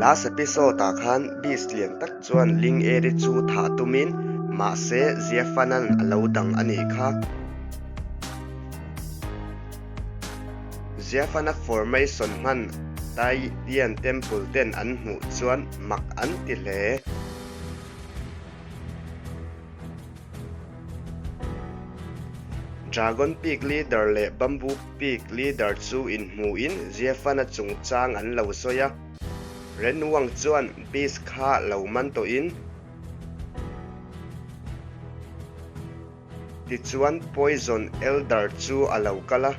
Last episode ah khan Beast lian tak chuan Ling Eri chu thah tumin mahse Ziafana'n a lo dang a nih kha. Ziafana formation hman Taiyan Temple ten an hmuh chuan mak an ti hle. Dragon Peak Leader leh Bamboo Peak Leader chu inhmuhin Ziafana chungchang an lo sawi a. Ren Wang chuan Beast kha lo man tawhin, Tichuan Poison Elder chu a lo kal a.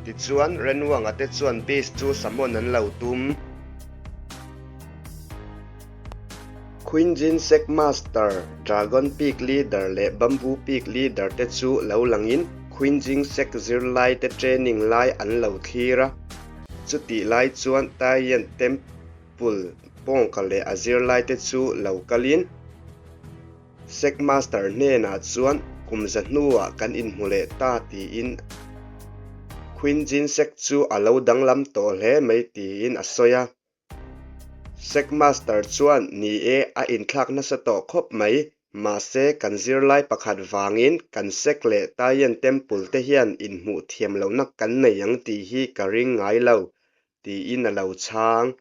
Tichuan Renwanga te chuan Beast chu summon an lo tum. Quinjin Sect Master, Dragon Peak Leader leh Bamboo Peak Leader te chu lo langin Quinjing Sect zirlai te training lai an lo thlir a. Chutih lai chuan Taiyan Temple pawngka leh a zirlai te chu lo kalin, Sect Master hnenah chuan kum za hnuah kan inhmu leh ta tiin Quinjin Sect chu a lo danglam tawh hle mai tiin a sawi a. Sect Master chuan ni e a inthlak nasa tawh khawp mai, mahse kan zirlai pakhat vangin kan Sect leh Taiyan Temple te hian inhmuh thiam lohna kan nei ang tih hi ka ring ngai lo tiin a lo chhang.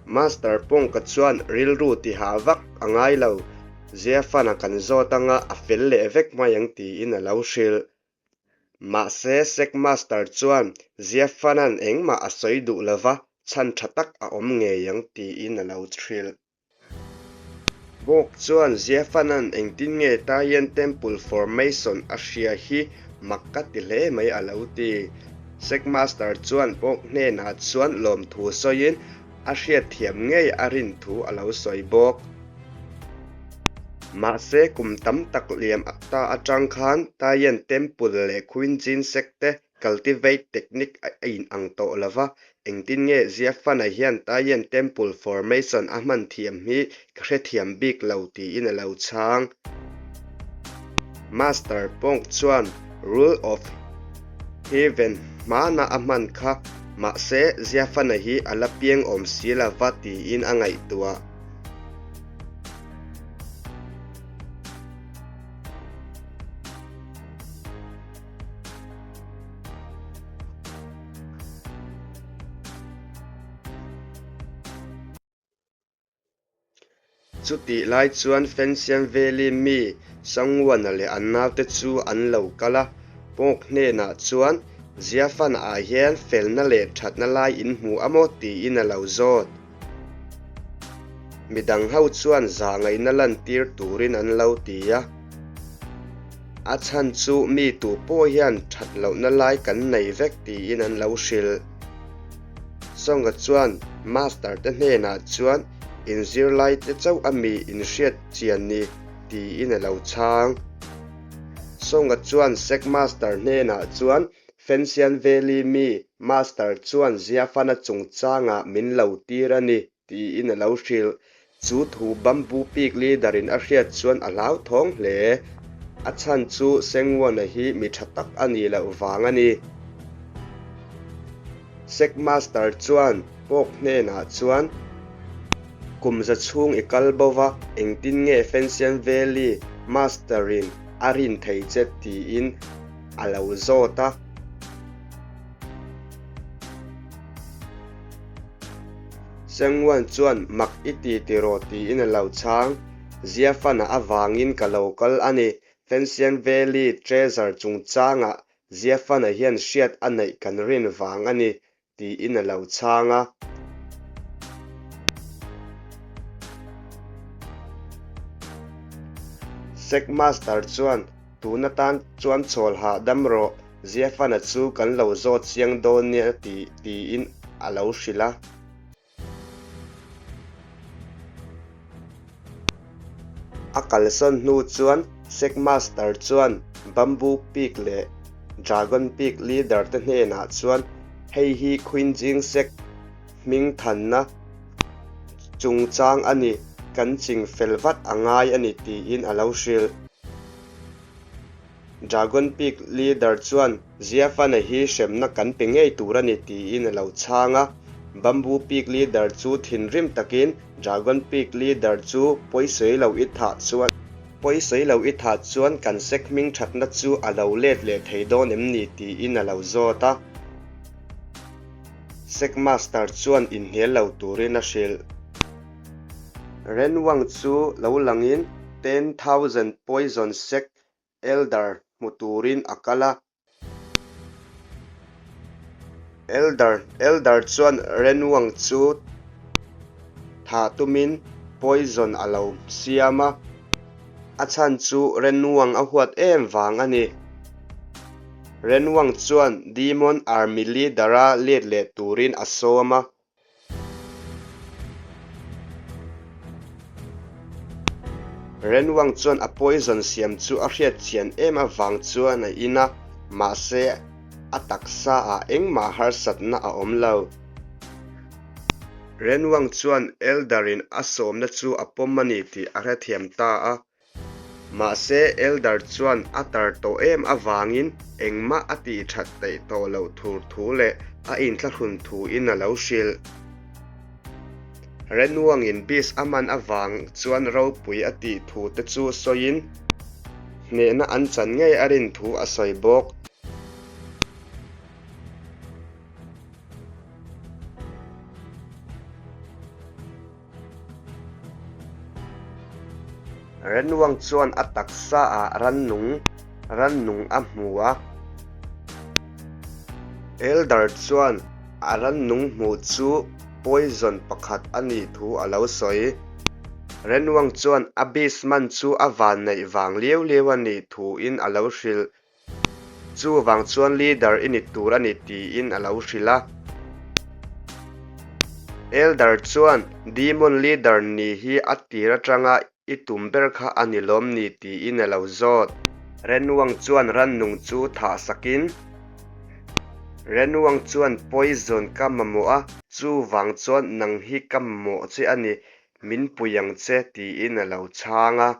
Master Pawngka chuan rilru tihah vak a ngai lo, Ziafana kan zawt anga a fel leh vek mai ang tiin a lo hrilh. Mahse Sect Master chuan Ziafana'n engmah a sawi duh lova chhan tha tak a awm ngei ang tiin a lo hrilh. Bawk chuan Ziafana'n engtin nge Taiyan Temple Formation a hria hi mak ka ti hle mai a lo ti. Sect Master chuan Bawk hnenah chuan lawmthu sawiin a hriatthiam ngei a rin thu a lo sawi bawk. Mahse kum tam tak liam ta atang khan Taiyan Temple leh Quinjin Sect te Cultivate technique a inang tawh lo va, engtin nge Ziafana hian Taiyan Temple formation a hman thiam hi ka hrethiam bik lo tiin a lo chhang. Master Pong chuan Rule of Heaven hmana a hman kha, mahse Ziafana hi a la piang awm si lo va tiin a ngaihtuah. Chutih lai chuan Fensian Valley mi Sangwana leh an naute chu an lo kal a, Pawk hnenah chuan Ziafan-ah hian felna leh thatna lai in hmu a maw tiin a lo zawt. Midang ho chuan zahngaihna lantir turin an lo ti a. A chhan chu mi tu pawh hian that lohna lai kan nei vek tiin an lo hrilh. Songa chuan master te hnenah chuan inzirlai te chauh a mi inhriat chian ni tiin a lo chhang. Songa chuan sec master hnenah chuan Fensian Valley mi master chuan Ziafana chungchangah min lo tir a ni tiin a lo hrilh. Chu thu Bamboo Peak leader in a hriat chuan a hlauthawng hle. A chhan chu Sengwana hi mi tha tak a nih loh vang a ni. Sect Master chuan Pawk hnenah chuan, Kum za chhung i kal bo va, engtin nge Fensian Valley Master in a rin thei che tiin a lo zawt a. Sengwan chuan mak i ti tiraw tiin a lo chhang. Ziafana avangin ka lo kal a ni. Fensian Valley Treasure chungchangah Ziafana hian hriat a neih kan rin vang a ni tiin a lo chhang a. Sect Master chuan tun atan chuan chawl hahdam rawh, Ziafana chu kan lo zawt chiang dawn nia ti tiin a lo hrilh a. A kalsawn hnu chuan Sect Master chuan Bamboo Peak leh Dragon Peak leader te hnenah chuan hei hi Quinjing Sect hming thanna chungchang a ni, kan ching fel vat a ngai a ni tiin a lo hrilh. Dragon Peak leader chuan Ziafana hi hremna kan pe ngei tur a ni tiin a lo chhang a. Bamboo Peak leader chu thinrim takin Dragon Peak leader chu pawisawi lo i thah chuan pawisawi lo i thah chuan kan sek hming thatna chu a lo let leh thei dawn em ni tiin a lo zawt a. Sek master chuan inhnial lo turin a hrilh. Renwang chu lo langin 10,000 poison sek Elder hmu turin a kal a. Elder Elder chuan Renwang chu thah tumin poison a lo siam a, a chhan chu Renwang a huat em vang a ni. Renwang chuan Demon Army leader-a let leh turin a sawm a. Renwang chuan a poison siam chu a hriat chian em avang chuan a in a, mahse a taksa ah engmah harsatna a awm lo. Renwang chuan Elder in a sawmna chu a pawm a ni tih a hrethiam ta a. Mahse, Elder chuan a tar tawh em avangin engmah a tih that theih tawh loh thur thu leh a inthlahrun thuin a lo hrilh. Renwangin Beast a man avang chuan ropui a tih thu te chu sawiin hnehna an chan ngei a rin thu a sawi bawk. Renwang chuan a taksa ah rannung rannung a hmu a. Elder chuan a rannung hmuh chu poison pakhat a nih thu a lo sawi. Renwang chuan a beast man chu a vanneih vang liau liau a nih thu in a lo hrilh. Chuvang chuan leader i ni tur a ni tiin a lo hrilh a. Elder chuan Demon leader ni hi a tir atanga i tum ber kha a ni lawm ni tiin a lo zawt. Renwang chuan rannung chu thah sakin, Renwang chuan poison ka mamawh a, chuvang chuan nang hi ka mamawh che a ni, min pui ang che tiin a lo chhang a.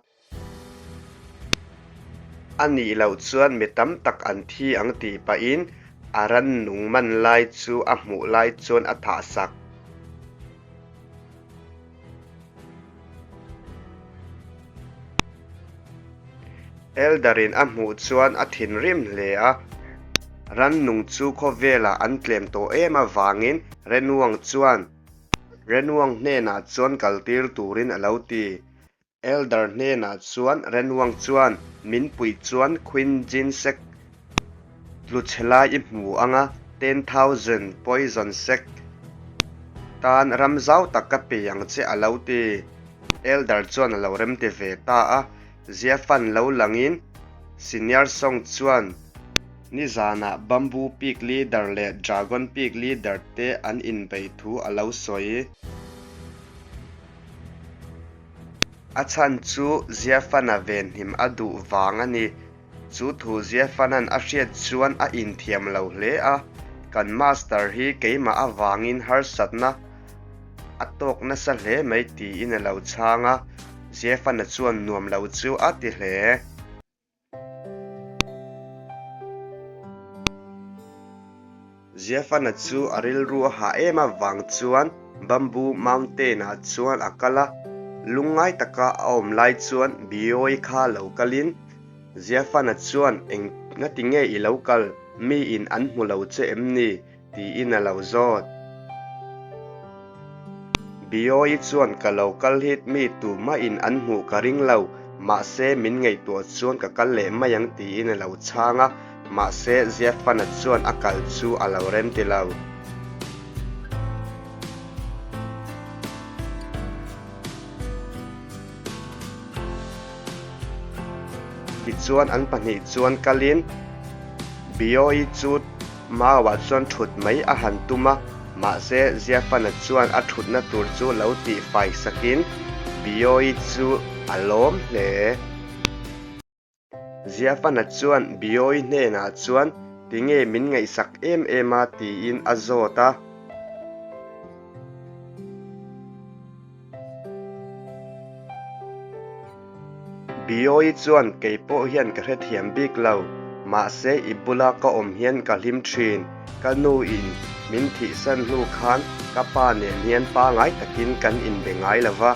A nih loh chuan mi tam tak an thi ang tih pahin a rannung man lai chu a hmuh lai chuan a thah sak. Elder-in a hmuh chuan a thinrim hle a, rannung chu khawvelah an tlem tawh em avangin Renwang chuan Renwang hnenah chuan kaltir turin a lo ti. Elder hnenah chuan Renwang chuan, Min puih chuan Queen Jinsek tlu chhe lai i hmu ang a, 10,000 poison sek tan ram zau tak ka pe ang che a lo ti. Elder chuan a lo remti ve ta a, Ziafan lo langin Senior Song chuan nizanah Bamboo Peak Leader leh Dragon Peak Leader te an inbeih thu a lo sawi. A chhan chu Ziafana venhim a duh vang a ni. Chu thu Ziafana'n a hriat chuan a inthiam lo hle a, Kan master hi keimah avangin harsatna a tawk nasa hle mai tiin a lo chhang a, Ziafana chuan nuam lo chu a ti hle. Ziafana chu a rilru a hah em avang chuan Bamboo Mountain ah chuan a kal a, lungngai taka a awm lai chuan Bioi kha lo kalin Ziafana chuan eng ngati nge i lo kal, miin an hmu lo che em ni? Tiin a lo zawt. Bioi chuan ka lo kal hit mi tumahin an hmuh ka ring lo, mahse min ngaihtuah chuan ka kal leh mai ang tiin a lo chhang a, mahse Ziafana chuan a kal chu a lo rem ti lo. Tichuan an pahnih chuan kalin Bioi chu Mauah chuan thut mai a han tum a, mahse Ziafana chuan a thutna tur chu lo tih fai sakin Bioi chu a lawm hle. Ziafana chuan Bioi hnenah chuan tinge min ngaihsak em em a tiin a zawt a. Bioi chuan kei pawh hian ka hrethiam bik lo. Mahse i bula ka awm hian ka hlim thin. Ka nu in min thihsan hnu khan ka pa nen hian pangai takin kan inbe ngai lo va.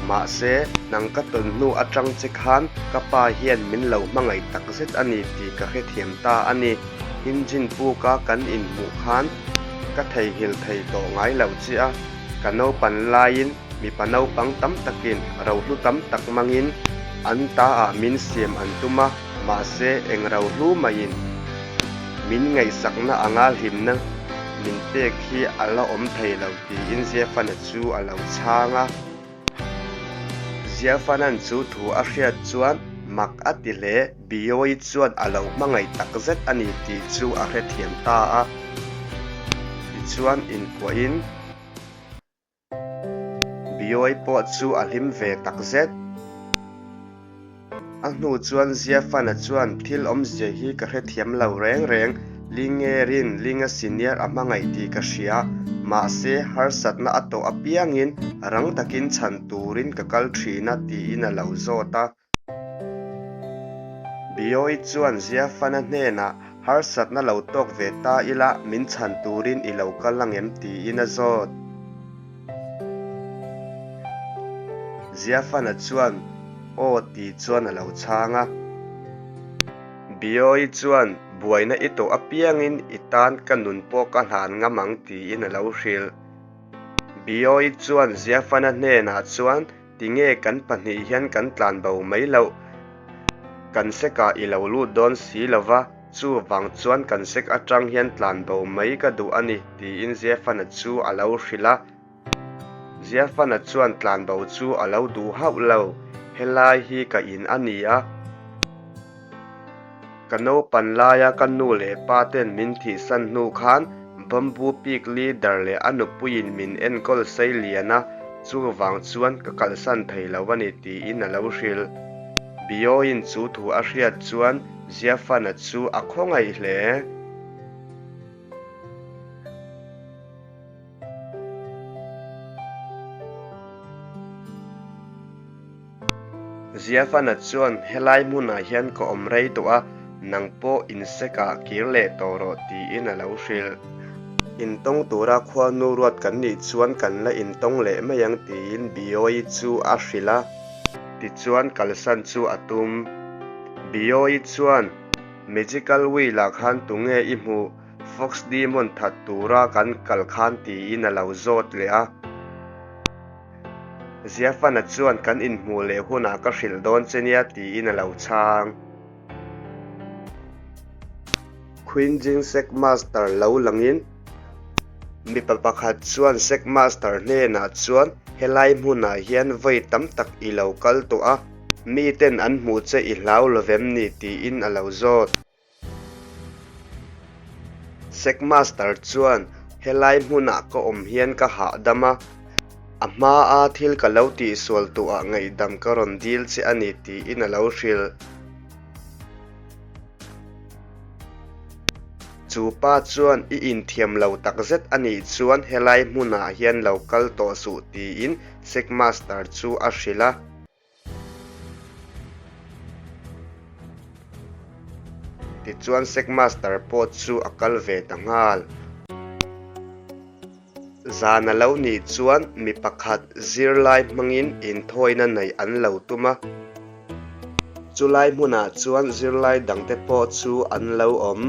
Mahse nang ka tawn hnu atang che khan ka pa hian min lo hmangaih takzet a ni tih ka hrethiam ta a ni. Injin puka kan inhmuh khan ka theihnghilh thei tawh ngai lo che a, ka naupan laiin mipa naupang tam takin rohlu tam tak hmangin an ta ah min siam an tum a, mahse eng rohlu maiin min ngaihsakna anga hlimna min pek hi a la awm thei lo tiin Ziafana chu a lo chhang a. Ziafanan chu thu a hriat chuan mak a ti hle. Biawi chuan a lo hmangaih tak zet a ni tih chu a hrethiam ta a. Tichuan inkuahin Biawi pawh chu a hlim ve tak zet. A hnu chuan Ziafana chuan thil awmzia hi ka hrethiam lo reng reng, Lingerin Linga senior a hmangaih tih ka hria, mahse harsatna a tawh apiangin rang takin chhan turin ka kal thin a tiin a lo zawt a. Biawi chuan Ziafana hnenah harsatna lo tawk ve ta ila min chhan turin i lo kal angem tiin a zawt. Ziafana chuan aw ti chuan a lo chhang a. Biawi chuan buaina i tawh apiangin i tan ka nun pawh ka hlan ngam ang tiin a lo hrilh. Biawi chuan Ziafana hnenah chuan Tinge kan pahnih hian kan tlan bo mai loh? Kan sekah i lo lut dawn si lo va, chuvang chuan kan sek atang hian tlan bo mai ka duh a ni, tiin Ziafana chu a lo hrilh a. Ziafana chuan tlan bo chu a lo duh hauh lo, Helai hi ka in a ni a. Ka naupan laia ka nu leh pa ten min thihsan hnu khan Bamboo Peak leader leh a nupuiin min enkawl sei lian a, chuvang chuan ka kalsan thei lo a ni tiin a lo hrilh. Bioin chu thu a hriat chuan Ziafana chu a khawngaih hle. Ziafana chuan helai hmunah hian ka awm rei tawh a, nang pawh insek-ah kir leh tawh rawh tiin a lo hrilh. Intawng tura khuanu ruat kan nih chuan kan la intawng leh mai ang tiin Biawi chu a hrilh a. Tichuan kalsan chu a tum. Biawi chuan Magical Wheel-ah khan tunge i hmuh? Fox Demon that tura kan kal khan tiin a lo zawt leh a. Ziafana chuan kan inhmuh leh hunah ka hrilh dawn che nia tiin a lo chhang. Queen Jing Sect Master lo langin mipa pakhat chuan Sect Master hnenah chuan helai hmunah hian vawi tam tak i lo kal tawh a, miten an hmuh che i hlau lovem ni tiin a lo zawt. Sect Master chuan helai hmunah ka awm hian ka hahdam a, a hmaa thil ka lo tihsual tuah ngaihdam ka rawn dil che a ni tiin a lo hrilh. Chu pa chuan i inthiam lo takzet a nih chuan helai hmunah hian lo kal tawh suh tiin Sect Master chu a hrilh a. Tichuan Sect Master pawh chu a kal ve ta nghal. Zan a lo nih chuan mi pakhat zirlai hmangin inthawina neih an lo tum a. Chulai hmunah chuan zirlai dangte pawh chu an lo awm.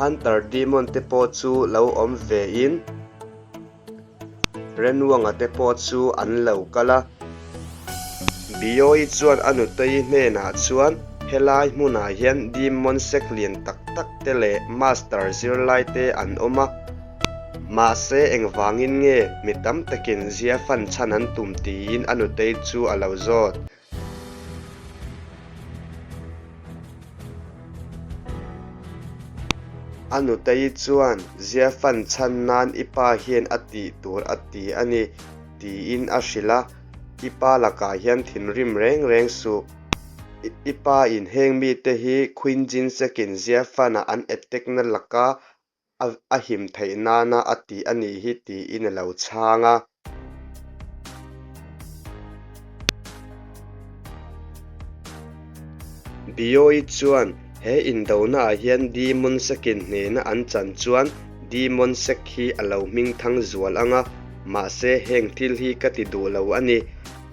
Hunter Demon te pawh chu lo awm vein. Renwanga te pawh chu an lo kal a. Biawi chuan a nutei hnenah chuan helai hmunah hian Demon sek lian tak tak te leh Master zirlai te an awm a. Mahse engvangin nge mi tam takin zia fan chhan an tum tiin a nutei chu a lo zawt. A nutei chuan zia fan chhan nan i pa hian a tih tur a ti a ni tiin a hrilh a, I pa lakah hian thinrim reng reng suh. I pa in heng mite hi Queen Jinsekin zia fan-a an attack na laka a him theih nana a ti a nih hi tiin a lo chhang a. Biawi chuan He indonaah hian Demon Sect-in hnehna an chan chuan Demon Sect hi a lo hming thang zual ang a, mahse heng thil hi ka ti duh lo a ni.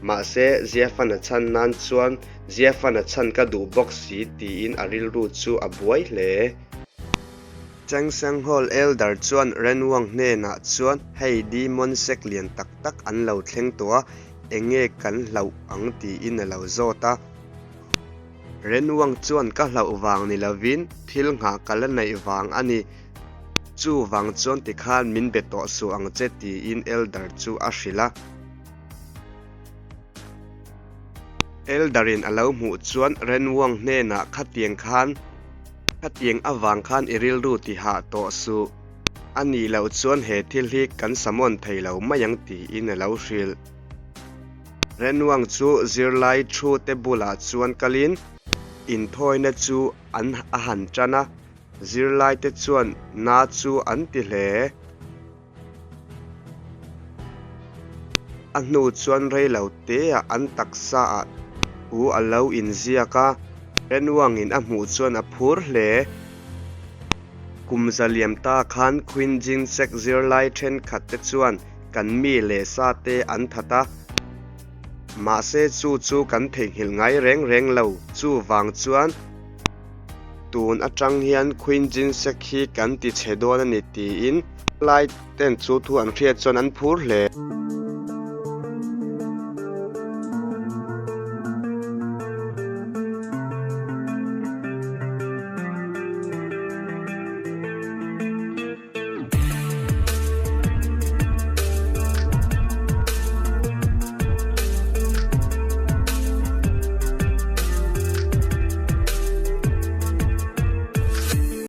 Mahse Ziafana chhan nan chuan Ziafana chhan ka duh bawk si tiin a rilru chu a buai hle. Chengsheng Hall Elder chuan Renwang hnenah chuan hei Demon Sect lian tak tak an lo thleng tawh a, enge kan hlauh ang tiin a lo zawt a. Renwang chuan ka hlauh vang ni lovin thil nghah ka la neih vang a ni. Chuvang chuan tikhan min be tawh suh ang che tiin Elder chu a hrilh a. Elder-in a lo hmuh chuan Renwang hnenah khatiang khan Khatiang avang khan i rilru ti hah tawh suh. A nih loh chuan he thil hi kan summon thei lo mai ang tiin a lo hrilh. Renwang chu zirlai thu te bulah chuan kalin inthawina chu an a han tan a, zirlaite chuan na chu an ti hle. A hnu chuan rei lo teah an taksa ah thu a lo inziak a, Renwangin a hmuh chuan a phur hle. Kum zaliam ta khan Queen Jinsek zirlai thenkhat te chuan kan mi leh sa te an that a, mahse chu chu kan theihnghilh ngai reng reng lo, chuvang chuan Tun atang hian Queen Jinsek hi kan ti chhe dawn a ni tiin lai ten chu thu an hriat chuan an phur hle.